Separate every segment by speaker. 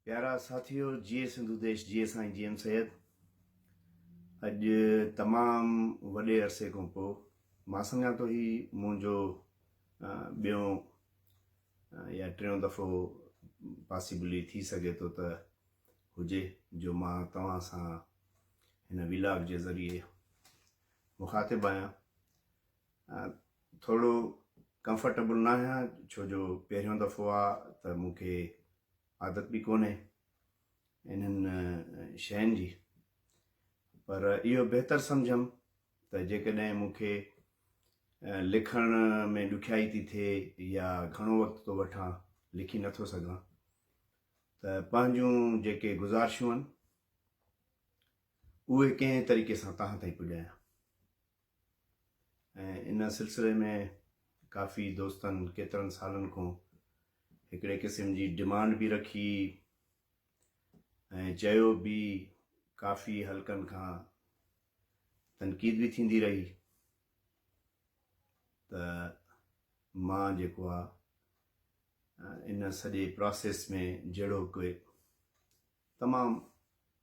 Speaker 1: پيارا ساٿيو جيئي سنڌو ديش جيئي سائين جي ايم سيد اڄ تمام وڏي عرصي کان پوء مان سمجهان ٿو هي منهنجو ٻيون يا ٽيون دفعو پاسيبلي ٿي سگهي ٿو ته هجي جو مان توهان سان هن ويلاگ جي ذريعي مخاطب آهيان. ٿورو ڪمفرٽيبل نه آهيان ڇو جو پهريون دفعو آ ته مون کي عادت به ڪونهي انهن شين جي پر اهو بهتر سمجھم ته جيڪڏهن مون کي لکڻ ۾ ڏکيائي ٿي ٿئي يا گهڻو وقت ٿو وٺان لکي نٿو سگهان ته پنهنجون جيڪي گذارشون آهن اهي ڪنهن طريقي سان توهان تائين پڄايان ۽ ان سلسلي ۾ ڪافي دوستن ڪيترن سالن کان هڪڙي قسم جي ڊمانڊ به رکي ۽ چيو به ڪافي حلقن کان تنقيد به ٿيندي رهي ته مان جيڪو آ ان سڄي پراسيس ۾ جهڙو ڪي تمام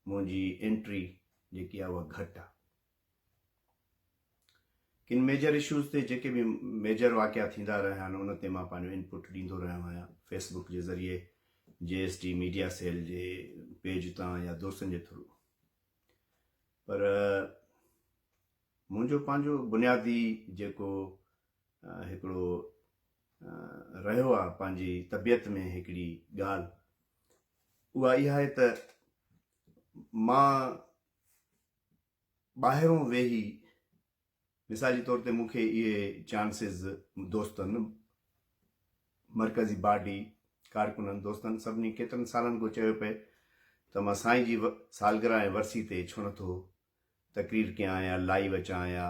Speaker 1: منهنجي انٽري جيڪي آهي اها گهٽ آهي. ڪن ميجر اشوز تي جيڪي به ميجر واقعا ٿيندا رهيا آهن ان تي مان پنهنجو انپٽ ڏيندو رهيو آهيان فيس بڪ جي ذريعي جي ايس ٽي ميڊيا سيل جي پيج تان يا دوستن جي ٿرو پر منهنجو پنهنجو بنيادي جيڪو هڪڙو رهيو آهي پنهنجي طبيعت ۾ هڪڙي ڳالهه اها اها آهي ته مان ٻاهرون ويهي مثال جي طور تي مون کي اهي چانسز دوستن مرڪزي باڊي ڪارڪنن دوستن سڀني ڪيترن سالن کان چيو پئي ته مان سائين جي سالگرهه ۽ ورسي تي ڇو نٿو تقرير ڪيان يا لائيو اچان يا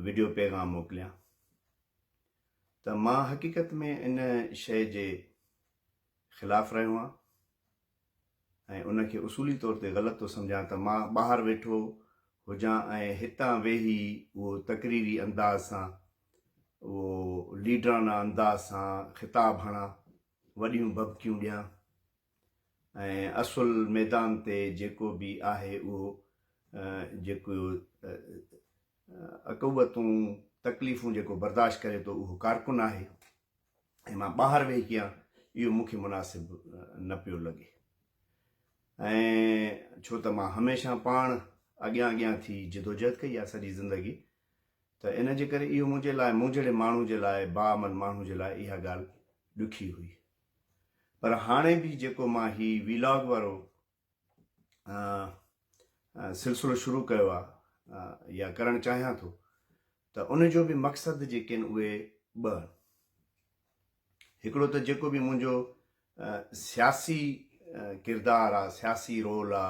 Speaker 1: وڊيو پيغام موڪليان ته مان حقيقت ۾ ان شيء جي خلاف رهيو آهيان ۽ ان کي اصولي طور تي غلط ٿو سمجهان ته مان ٻاهر ويٺو هجان ۽ هتان ويهي اهو تقريري انداز سان اهو ليڊرانه انداز سان خطاب هڻان، وڏيون ڀڀڪيون ڏيان ۽ اصل ميدان تي جيڪو به آهي اهو جيڪو عقوبتون تڪليفون جيڪو برداشت ڪري ٿو اهو ڪارڪن آهي. ۽ مان ٻاهر ويهي ڪيان اهو مون کي مناسب نه پيو لڳي ۽ ڇو ته مان هميشه پاڻ اڳيان اڳيان ٿي جدوجهد ڪئي آهي سڄي زندگي ته ان جي ڪري اهو منهنجي لاء مون جهڙي ماڻهو جي لاء باعمل ماڻهو جي لاء اها ڳالهه ڏکي هئي پر هاڻي به جيڪو مان هي ويلاگ وارو سلسلو شروع ڪيو آ يا ڪرڻ چاهيان ٿو ته ان جو به مقصد جيڪي آهن اهي ٻه آهن. هڪڙو ته جيڪو به منهنجو سياسي ڪردار آ، سياسي رول آ،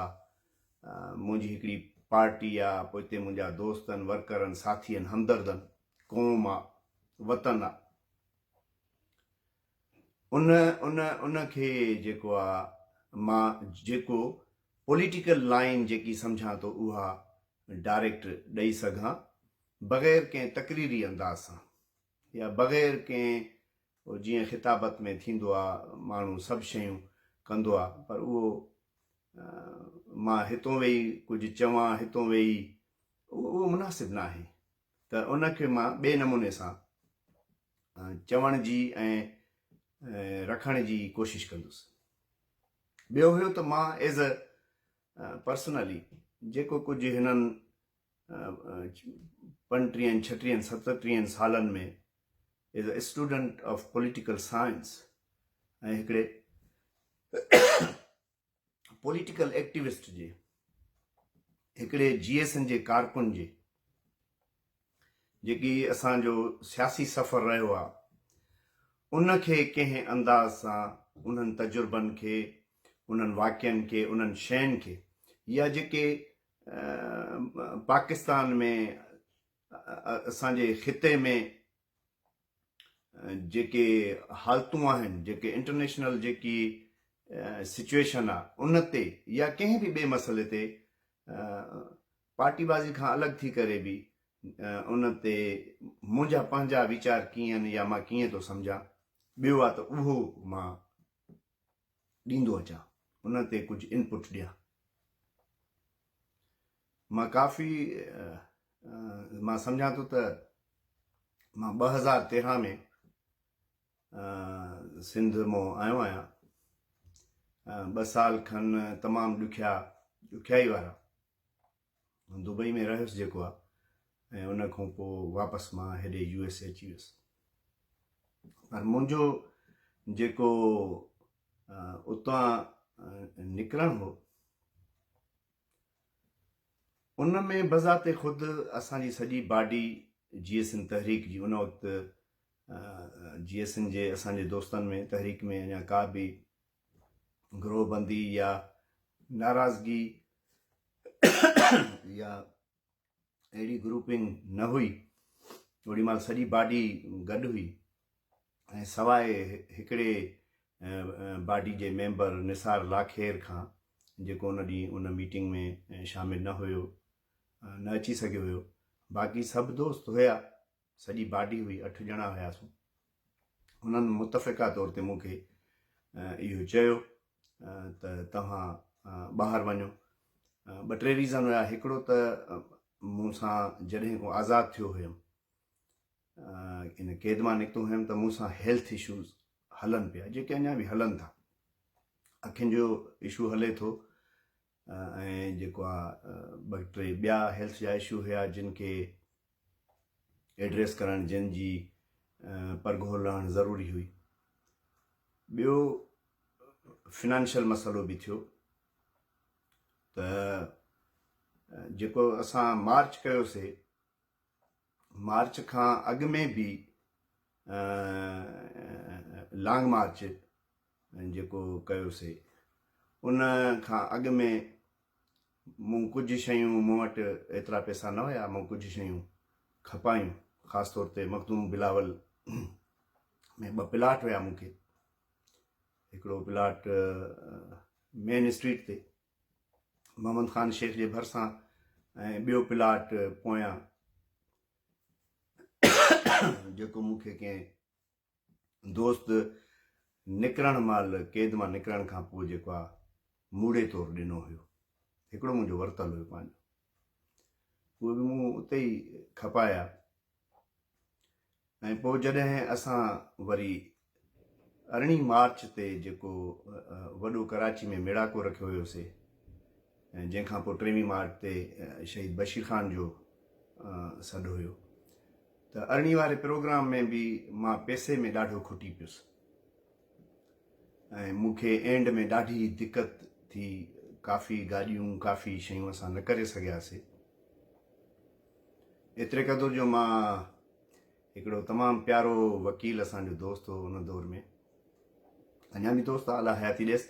Speaker 1: منهنجي هڪڙي پارٽي آ، پوئتي منهنجا دوست آهن، ورڪر آهن، ساٿي آهن، همدرد آهن، قوم آ، وطن آ، ان ان ان کي جيڪو آ مان جيڪو پوليٽيڪل لائين جيڪي سمجهان ٿو اها ڊائريڪٽ ڏئي سگهان بغير ڪنهن تقريري انداز سان يا بغير ڪنهن جيئن خطابت ۾ ٿيندو آ ماڻهو سڀ شيون ڪندو آ پر اهو مان هتون ويهي ڪجهه چوان هتون ويهي اهو مناسب ناهي ته ان کي مان ٻئي نموني سان چوڻ جي ۽ رکڻ جي ڪوشش ڪندس. ٻيو هيو ته مان ايز اي پرسنلي جيڪو ڪجهه هنن پنٽيهن ڇٽيهن ستٽيهن سالن ۾ as a student of political science ۽ هڪڙي پوليٽيڪل ايڪٽيوسٽ جي هڪڙي جي ايس اين جي ڪارڪن جي جيڪي اسان جو سياسي سفر رهيو آ ان کي ڪنهن انداز سان انهن تجربن کي انهن واقعن کي انهن شين کي يا جيڪي پاڪستان ۾ اسان جي خطي ۾ جيڪي حالتون آهن، جيڪي انٽرنيشنل جيڪي سچويشن آ ان تي يا ڪنهن به ٻئي مسئلي تي پارٽي بازي کان الڳ ٿي ڪري به ان تي منهنجا پنهنجا ويچار ڪيئن آهن يا مان ڪيئن ٿو سمجهان ٻيو آ ته اهو مان ڏيندو اچان، ان تي ڪجهه انپٽ ڏيان. مان ڪافي مان سمجهان ٿو ته مان 2013 ۾ سنڌ مون آيو آهيان. 2 سال کن تمام ڏکيا ڏکيائي وارا دبئي ۾ رهيس جيڪو آ ۽ ان کان پوء واپس مان هيڏي يو ايس اي اچي ويس. پر منهنجو جيڪو اتان نڪرڻ هو ان ۾ بذات خود اسان جي سڄي باڊي جي ايس اين تحريڪ جي ان وقت جي ايس اين جي اسان جي دوستن ۾ تحريڪ ۾ اڃا ڪا به گروه بندي يا ناراضگي يا اهڙي گروپنگ نه هئي. اوڏي مهل سڄي باڊي گڏ هئي ۽ سواء هڪڙي باڊي جي ميمبر نثار لاکير کان جيڪو ان ڏينهن ان ميٽنگ ۾ شامل نه هيو، نه اچي سگهيو هيو، باقي سڀ دوست هيا، سڄي باڊي هئي، اٺ ڄڻا هياسون. انهن متفقه طور تي مون کي اهو چيو ته توهان ٻاهر وڃو. ٻه ٽي ريزن هيا، هڪڙو ته مون سان جڏهن ڪو آزاد ٿيو هيم، ان قيد مان نڪتو هيم ته مون سان هيلٿ اشوز هلن پيا، جيڪي اڃا به هلن ٿا. اکين جو اشو هلي ٿو ۽ جيڪو آ ٻه ٽي ٻيا هيلٿ جا اشو هيا جن کي ايڊريس ڪرڻ، جن جي پرگهور لهڻ ضروري هئي. ٻيو فنانشل مسئلو به ٿيو ته جيڪو اسان مارچ ڪيوسي، مارچ کان اڳ ۾ به لانگ مارچ جيڪو ڪيوسي ان کان اڳ ۾ مون ڪجهه شيون، مون وٽ ايترا پئسا نه هيا، مون ڪجهه شيون کپايون، خاص طور تي مخدوم بلاول ۾ ٻه پلاٽ هيا مون کي، هڪڙو پلاٽ مين اسٽريٽ تي محمد خان شيخ جي ڀرسان ۽ ٻيو پلاٽ پويان جيڪو مون کي ڪنهن دوست نڪرڻ مهل قيد مان نڪرڻ کان پوء جيڪو آ موڙي طور ڏنو هيو، هڪڙو منهنجو ورتل هيو پنهنجو، اهي به مون اتي ئي کپايا. ۽ پوء جڏهن اسان وري ارڙهين مارچ تي جيڪو وڏو ڪراچي ۾ ميڙاڪو رکيو هيوسي ۽ جنهن کان پوء ٽيويهين مارچ تي شهيد بشير خان جو سڏ هيو ته ارڙهين واري پروگرام ۾ به مان پئسي ۾ ڏاڍو کٽي پيس ۽ مون کي اينڊ ۾ ڏاڍي دقت ٿي، ڪافي گاڏيون ڪافي شيون اسان نه ڪري سگهياسي. ايتري قدر جو مان هڪڙو تمام پيارو وڪيل اسان جو دوست هو ان دور ۾ اڃا به دوست آ، الله حياتي ڏيس،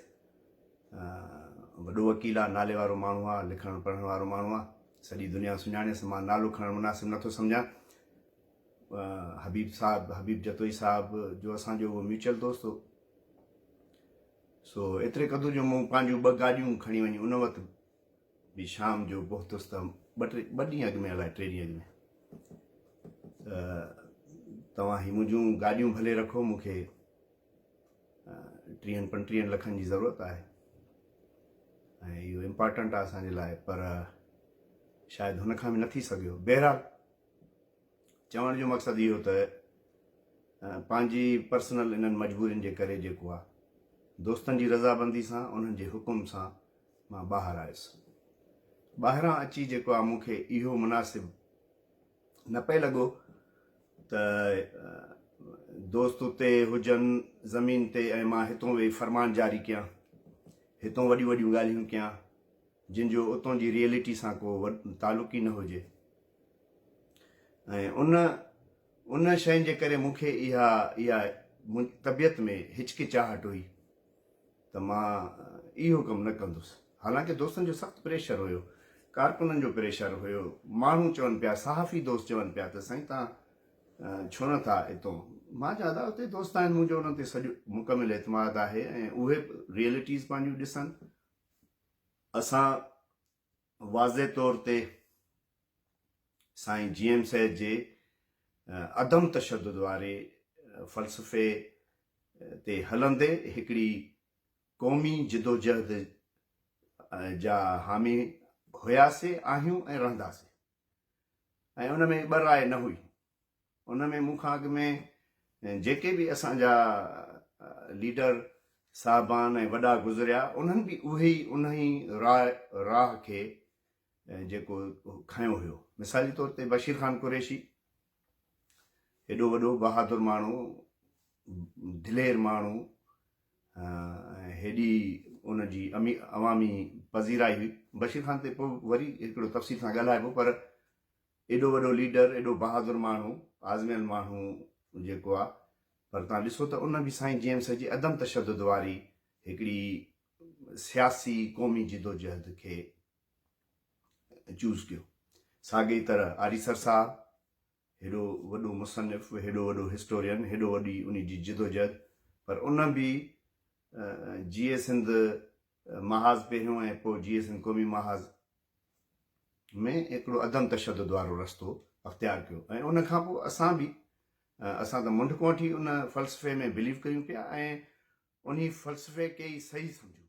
Speaker 1: وڏو وڪيل آ، نالي وارو ماڻهو آ، لکڻ پڙهڻ وارو ماڻهو آ، سڄي دنيا سڃاڻيس، مان نالو کڻڻ مناسب نٿو سمجهان. حبيب صاحب، حبيب جتوئي صاحب جو اسان جو اهو ميوچل دوست هو. سو ايتري قدر جو مون پنهنجون ٻه گاڏيون کڻي وڃي ان وقت به شام جو پهتس ته ٻه ٽي ٻه ڏينهن اڳ ۾ الائي ٽي ڏينهن اڳ ۾ ته توهان هي منهنجون گاڏيون ڀلي رکو، مون کي ٽيهن پنٽيهن لکن جي ضرورت آهي ۽ اهو امپارٽنٽ آهي اسان جي لاء، پر شايد هن کان به نه ٿي سگهيو. بهرحال چوڻ جو مقصد اهو ته پنهنجي پرسنل انهن مجبورين جي ڪري جيڪو آهي دوستن جي رضابندي سان انهن جي حڪم سان مان ٻاهر آيس. ٻاهران اچي جيڪو آ مون کي اهو مناسب نه پئي لڳو ته دوست اتي هجن زمين تي ۽ مان هتون ويهي فرمان جاري ڪيان، هتون وڏيون وڏيون ڳالهيون ڪيان جن جو اتون جي ريئلٽي سان ڪو تعلق ئي نه هجي ۽ ان ان شين جي ڪري مون کي اها اها طبيعت ۾ هچڪچاهٽ هئي ته مان اهو ڪم نه ڪندس. حالانڪه دوستن جو سخت پريشر هيو، ڪارڪنن جو پريشر هيو، ماڻهو چون پيا، صحافي دوست چون پيا ته سائين توهان ڇو نه ٿا اتون. مان چيو ادا اتي دوست آهن منهنجو انهن تي سڄو مڪمل اعتماد آهي ۽ اهي به ريئلٽيز پنهنجون ڏسن. اسان واضح طور تي سائين جي ايم سيد جي عدم تشدد واري فلسفي تي هلندي هڪڙي قومي جدوجهد جا حامي هياسي، آهيون ۽ رهنداسي ۽ ان ۾ ٻه راء نه هئي. ان ۾ مون کان اڳ ۾ جيڪي به اسان جا ليڊر صاحبان ۽ وڏا گذريا انهن به اهي ئي انهي راء راهه کي جيڪو کنيو هيو. مثالي طور تي بشير خان قريشي هيڏو وڏو بهادر ماڻهو، دلير ماڻهو ۽ هيڏي ان جي عوامي پذيرائي هئي. بشير خان تي پوء وري هڪڙو تفصيل سان ڳالهائبو پر ايڏو وڏو ليڊر، ايڏو بهادر ماڻهو، آزميل ماڻهو جيڪو آ پر توهان ڏسو ته ان به سائين جي ايم سيد جي عدم تشدد واري هڪڙي سياسي قومي جدوجهد کي چوز ڪيو. ساڳئي طرح آريسر صاحب هيڏو وڏو مصنف، هيڏو وڏو هسٽورين، هيڏو وڏي انهي جي جدوجهد پر ان به جيئي سنڌ محاذ پهريون ۽ پوء جيئي سنڌ قومي محاذ ۾ هڪڙو عدم تشدد وارو رستو اختيار ڪيو ۽ ان کان پوء اسان به اسان ته منڍ کان وٺي ان فلسفي ۾ بليو ڪيون پيا ۽ انهي فلسفي کي ئي صحيح سمجهون.